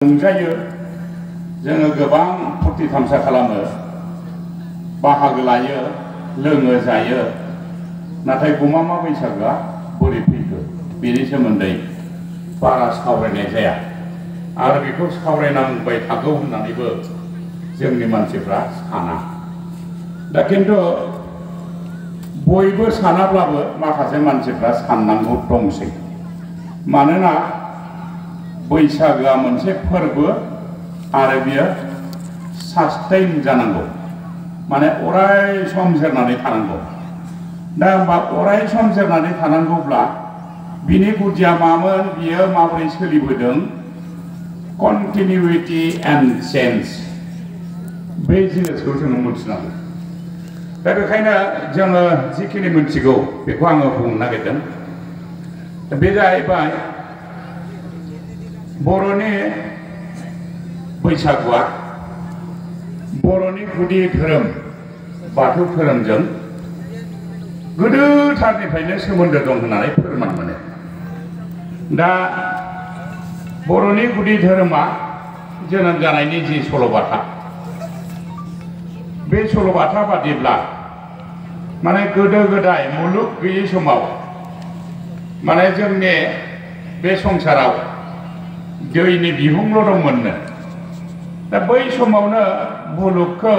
रंजायो जोङो गोबां फुरथि थामसा खालामो बाहागो लायो लोङो जायो नाथाय गमामा बैसागोआ बोरै फैखो बेनि सोमोन्दै बारा सावरायनाय जाया आरो बेखौ सावरायनांबाय थागौ होननानैबो जोंनि मानसिफ्रा साना दा खिन्थु बयबो सानाब्लाबो माखासे मानसिफ्रा साननांगौ दंसै मानोना बैसागोआ मोनसे फोरबो आरो बियो सास्टेइन जानांगौ माने अराय सम जोरनानै थानांगौ दा होमबा अराय सम जोरनानै थानांगौब्ला बिनि गुदिया मामोन बियो माबोरै सोलिबोदों कन्टिनिउटि एन्ड चेन्ज बे जिनिसखौ जोङो मिथिनांगौ दा बेखायनो जोङो जिखिनि मिथिगौ बेखौ आङो बुंनो नागिरदों बे जाहैबाय बर'नि बैसागुआ बर'नि गुदि धोरोम बाथौ धोरोमजों गोदोथारनिफ्रायनो सोमोन्दो दं होननानै फोरमान मोनो दा बर'नि गुदि धोरोमा जोनोम जानायनि जि सल'बाथा बे सल'बाथा बादिब्ला माने गोदो गोदाय मुलुग गैयै समाव माने जोंनि बे संसाराव दैनि बिहुंल' दंमोननो दा बै समावनो मुलुगखौ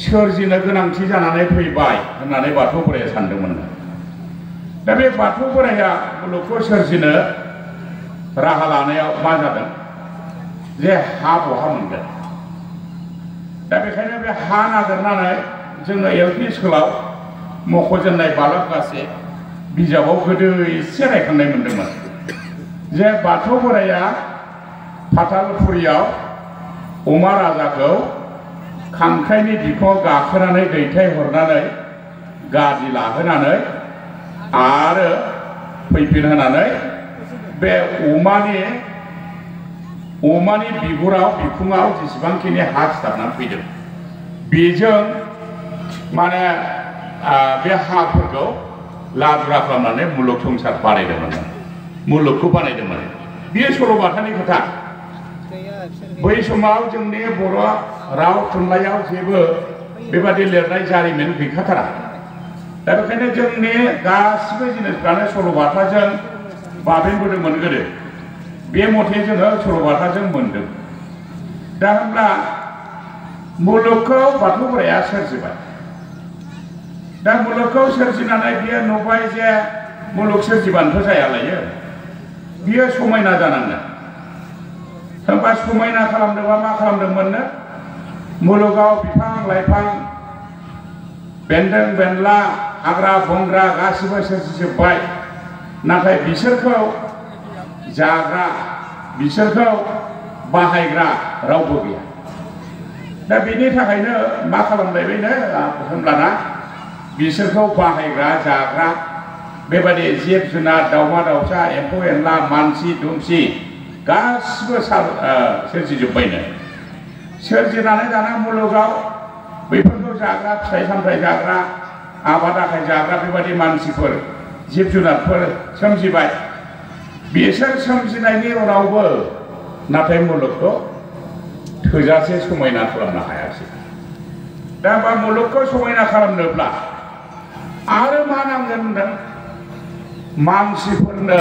सोरजिनो गोनांथि जानानै फैबाय होननानै बाथौ बोराया सानदोंमोन दा बे बाथौ बोराया मुलुगखौ सोरजिनो राहा लानायाव मा जादों जे हा बहा मोनगोन दा बेखायनो बे हा नागिरनानै जोङो एल.पि. स्कुलाव मख'जेननाय बालाब गासे बिजाबाव गोदो एसे रायखांनाय मोन्दोंमोन जे बाथौ बोराया फाथालपुरियाव अमा राजाखौ खांख्राइनि बिखुङाव गाखोनानै दैथायहरनानै गादि लाहोनानै आरो फैफिनहोनानै बे अमानि बिगुराव बिखुङाव जेसेबांखिनि हा सिथाबनानै फैदों बेजों माने बे हाफोरखौ लादुरा खालामनानै मुलुग संसार बानायदोंमोन मुलुगखौ बानायदोंमोन बेयो सल'बाथानि खोथा बै समाव जोंनि बर' राव थुनलाइयाव जेबो बेबादि लिरनाय जारिमिन गैखाथारा दा बेखायनो जोंनि गासिबो जिनिसफ्रानो सल'बाथाजों बाबेनबोदोंमोन गोदो बे मथे जोङो सल'बाथाजों मोनदों दा होमब्ला मुलुगखौ बाथौ बोराया सोरजिबाय दा मुलुगखौ सोरजिनानै बियो नुबाय जे मुलुग सोरजिबानोथ' जायालायो बियो समायना जानांगोन होमबा समायना खालामनोबा मा खालामदोंमोननो मुलुगाव बिफां लाइफां बेन्दों बेनला हाग्रा बंग्रा गासिबो सोरजिजोब्बाय नाथाय बिसोरखौ जाग्रा बिसोरखौ बाहायग्रा रावबो गैया दा बेनि थाखायनो मा खालामलायबायनो होमब्लाना बिसोरखौ बाहायग्रा जाग्रा बेबादि जिब जुनार दाउमा दाउसा एम्फौ एनला मानसि दुमसि गासिबो सोरजिजोब्बायनो सोरजिनानै दाना मुलुगाव बैफोरखौ जाग्रा फिथाइ सामथाइ जाग्रा आबाद आखाइ जाग्रा बेबादि मानसिफोर जिब जुनारफोर सोमजिबाय बिसोर सोमजिनायनि उनावबो नाथाय मुलुगखौ थोजासे समायना खालामनो हायासै दा होमबा मुलुगखौ समायना खालामनोब्ला आरो मा नांगोन होनदों मानसिफोरनो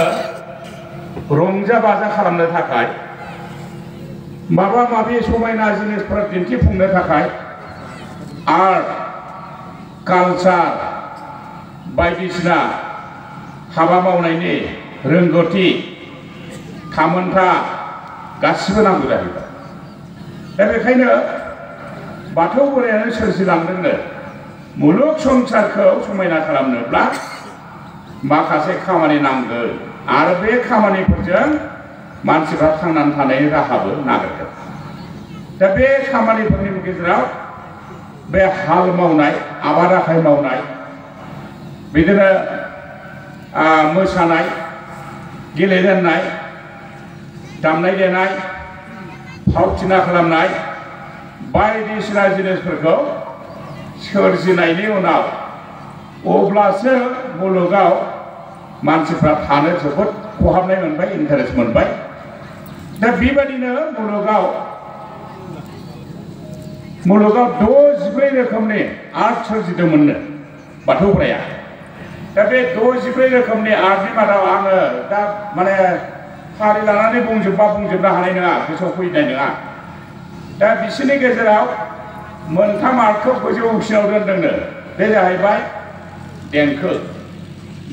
रंजा बाजा खालामनो थाखाय माबा माबि समायना जिनिसफोर दिन्थिफुंनो थाखाय आर्ट कालचार बायदिसिना हाबा मावनायनि रोंगौथि थामोनथा गासिबो नांगौ जाहैबाय दा बेखायनो बाथौ बोरायानो सोरजिलांदोंनो मुलुग संसारखौ समायना खालामनोब्ला माखासे खामानि नांगोन आरो बे खामानिफोरजों मानसिफ्रा थांनानै थानायनि राहाबो नागिरगोन दा बे खामानिफोरनि गेजेराव बे हाल मावनाय आबाद आखाइ मावनाय बिदिनो मोसानाय गेलेजेननाय दामनाय देनाय फावथिना खालामनाय बायदिसिना जिनिसफोरखौ सोरजिनायनि उनाव अब्लासो मुलुगाव मानसिफ्रा थानो जोबोद खहाबनाय मोनबाय इन्टारेस्ट मोनबाय दा बेबादिनो मुलुगाव 64 रोखोमनि आर्ट सोरजिदोंमोननो बाथौ बोराया। दा बे 64 रोखोमनि आर्टनि मादाव आङो दा माने फारि लानानै बुंजोबनो हानाय नङा, गोसोआव फैनाय नङा। दा बिसोरनि गेजेराव मोनथाम आर्टखौ गोजौसिनाव दोनदोंनो। बे जाहैबाय देंखो।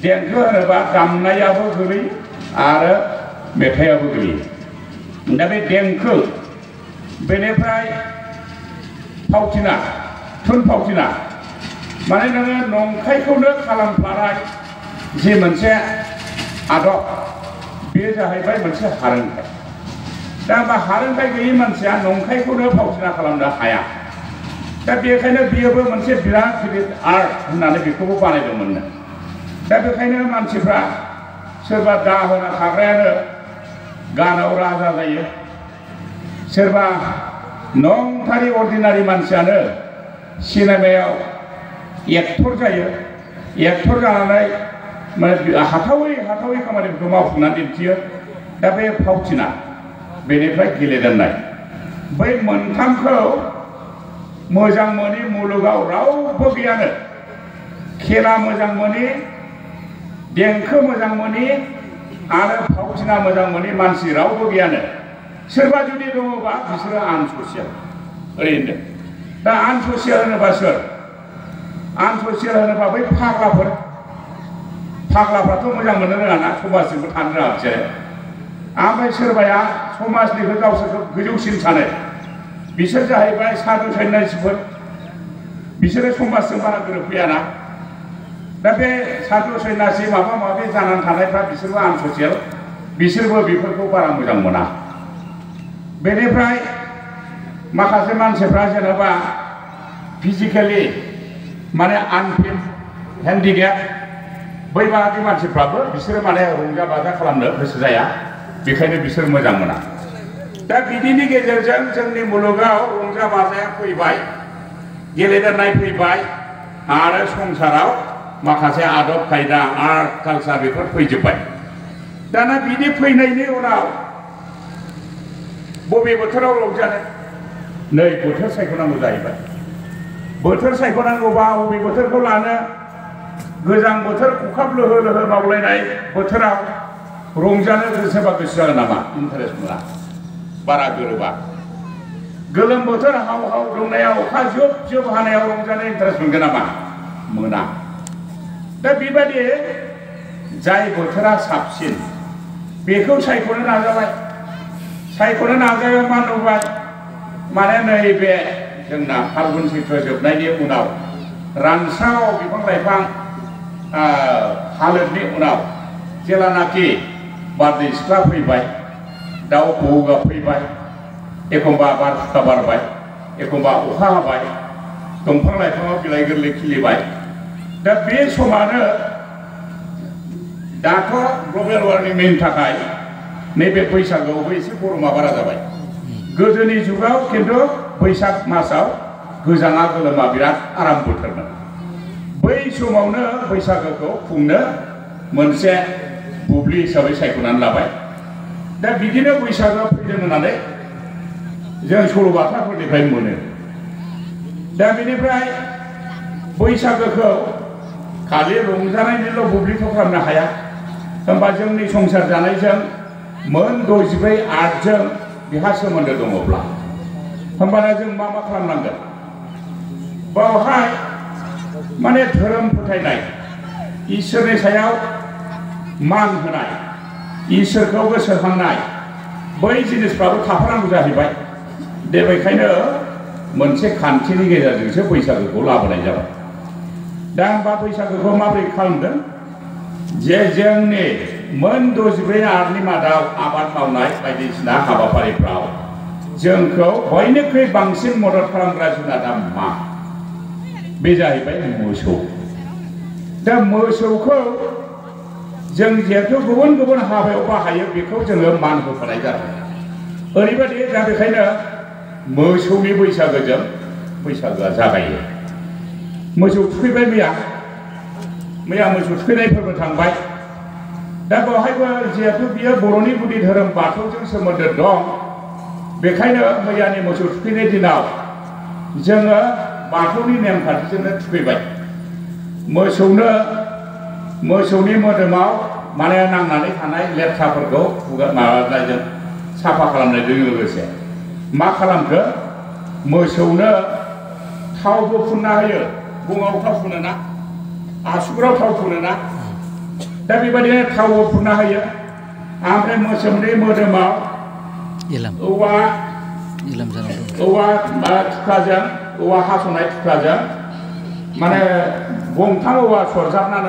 देंखो होनोबा दामनायाबो गोलैयो आरो मेथाइयाबो गोलैयो। दा बे देंखो, बेनिफ्राय फावथिना, थुनफावथिना, माने नोङो नंखायखौनो खालामफ्लानाय जे मोनसे आदब, बेयो जाहैबाय मोनसे हारोंथाइ। दा बा हारोंथाइ गैयै मानसिया नंखायखौनो फावथिना खालामनो हाया। दा बेखायनो बियोबो मोनसे बिराद गिदिर आर्ट होननानै बेखौबो बानायदोंमोननो। दा बेखायनो मानसिफ्रा सोरबा दाहोना थाग्रायानो गानाव राजा जायो, सोरबा नंथारि अर्डिनारि मानसियानो सिनेमायाव एक्टर जायो। एक्टर जानानै माने हाथावै खामानिफोरखौ मावफुंनानै दिन्थियो। दा बे फावथिना, बेनिफ्राय गेलेदेरनाय, बै मोनथामखौ मोजां मोनि मुलुगाव रावबो गैयानो। खेला मोजां मोनि, देंखो मोजां मोनि आरो फावथिना मोजां मोनि मानसि रावबो गैयानो। सोरबा जुदि दङबा बिसोरो आनससियेल, ओरैनो। दा आनससियेल होनोबा सोर? आनससियेल होनोबा बै फाग्लाफोर। फाग्लाफ्राथ' मोजां मोननो रोङाना, समाजजोंबो थानो रोङा बिसोरो। ओमफ्राय सोरबाया समाजनिफ्राय गावसोरखौ गोजौसिन सानो, बिसोर जाहैबाय साधु सन्यासिफोर। बिसोरो समाजजों बारा गोरोबफैयाना। दा बे साधु सन्यासि माबा माबि जानानै थानायफ्रा बिसोरबो आनससियेल, बिसोरबो बेफोरखौ बारा मोजां मोना। बेनिफ्राय माखासे मानसिफ्रा जेनेबा फिजिकेलि माने आनफिट, हेन्डिकेप, बैबादि मानसिफ्राबो बिसोरो माने रंजा बाजा खालामनो गोसो जाया, बेखायनो बिसोर मोजां मोना। दा बिदिनि गेजेरजों जोंनि मुलुगाव रंजा बाजाया फैबाय, गेलेदेरनाय फैबाय, आरो संसाराव माखासे आदब खायदा, आर्ट कालचार बेफोर फैजोब्बाय। दाना बिदि फैनायनि उनाव बबे बोथोराव रंजानो? नै बोथोर सायख'नांगौ जाहैबाय। बोथोर सायख'नांगौबा बबे बोथोरखौ लानो? गोजां बोथोर अखा लोहो लोहो मावलायनाय बोथोराव रंजानो सोरबा गोसो जागोन नामा? इन्टारेस्ट मोना, बारा गोरोबा। गोलोम बोथोर हाव हाव दुंनायाव, अखा जुब जुब हानायाव रंजानो इन्टारेस्ट मोनगोन नामा? मोना। दा बेबायदि जाय बोथोरा साबसिन बेखौ सायख'नो नाजाबाय। सायख'नो नाजायोबा मा नुबाय? माने नैबे जोंना फाल्गुन सैत्र जोबनायनि उनाव रानस्राव बिफां लाइफां हालोदनि उनाव जेलानाखि बारदै सिख्ला फैबाय, दाउ खौवौ गाबफैबाय, एखमबा बारहुंखा बारबाय, एखमबा अखा हाबाय, दंफां लाइफाङाव बिलाइ गोरलै खिलिबाय। दा बे समानो दाथ' ग्लबेल वार्मिंनि थाखाय नैबे बैसागोआवबो एसे गरमा बारा जाबाय। गोदोनि जुगाव खिन्थु बैसाग मासाव गोजाङा गोलोमा बिराद आराम बोथोरमोन। बै समावनो बैसागोखौ खुंनो मोनसे बुब्लि हिसाबै सायख'नानै लाबाय। दा बिदिनो बैसागोआ फैदों होननानै जों सल'बाथाफोरनिफ्राय मोनो। दा बेनिफ्राय बैसागोखौ खालि रंजानायनिल' बुब्लिथ' खालामनो हाया। होमबा जोंनि संसार जानायजों मोन 64 आर्टजों बेहा सोमोन्दो दङब्ला होमबाना जों मा खालामनांगोन? बावहाय माने धोरोम फोथायनाय, इसोरनि सायाव मान होनाय, इसोरखौ गोसोखांनाय, बै जिनिसफ्राबो थाफानांगौ जाहैबाय। दा बेखायनो मोनसे खान्थिनि गेजेरजोंसो बैसागोखौ लाबोनाय जाबाय। दा होमबा बैसागोखौ माबोरै खालामदों? जे जोंनि मोन 64 आर्टनि मादाव आबाद मावनाय बायदिसिना हाबाफारिफ्राव जोंखौ बयनिख्रुइ बांसिन मदद खालामग्रा जुनादा मा? बे जाहैबाय मोसौ। दा मोसौखौ जों जिहेथु गुबुन गुबुन हाबायाव बाहायो, बेखौ जोङो मान होफानाय जादों। ओरैबायदि दा बेखायनो मोसौनि बैसागोजों बैसागोआ जागायो। मोसौ थुखैबाय मैया मोसौ थुखैनाय फोरबो थांबाय। दा बेवहायबो जिहेतु बियो बर'नि गुदि धोरोम बाथौजों सोमोन्दो दं बेखायनो मैयानि मोसौ थुखैनाय दिनाव जोङो बाथौनि नेमखान्थिजोंनो थुखैबाय मोसौनि मोदोमाव माने नांनानै थानाय लेथ्राफोरखौ माबानायजों साफा खालामनायजों लोगोसे मा खालामखो मोसौनो थावबो फुनना होयो गङाव थाव फुनो ना आसुगुराव थाव फुनो ना दा बेबायदिनो थावबो फुनना होयो ओमफ्राय मोसौनि मोदोमाव औवा थुख्राजों औवा हास'नाय थुख्राजों माने गंथाम औवा सरजाबनानै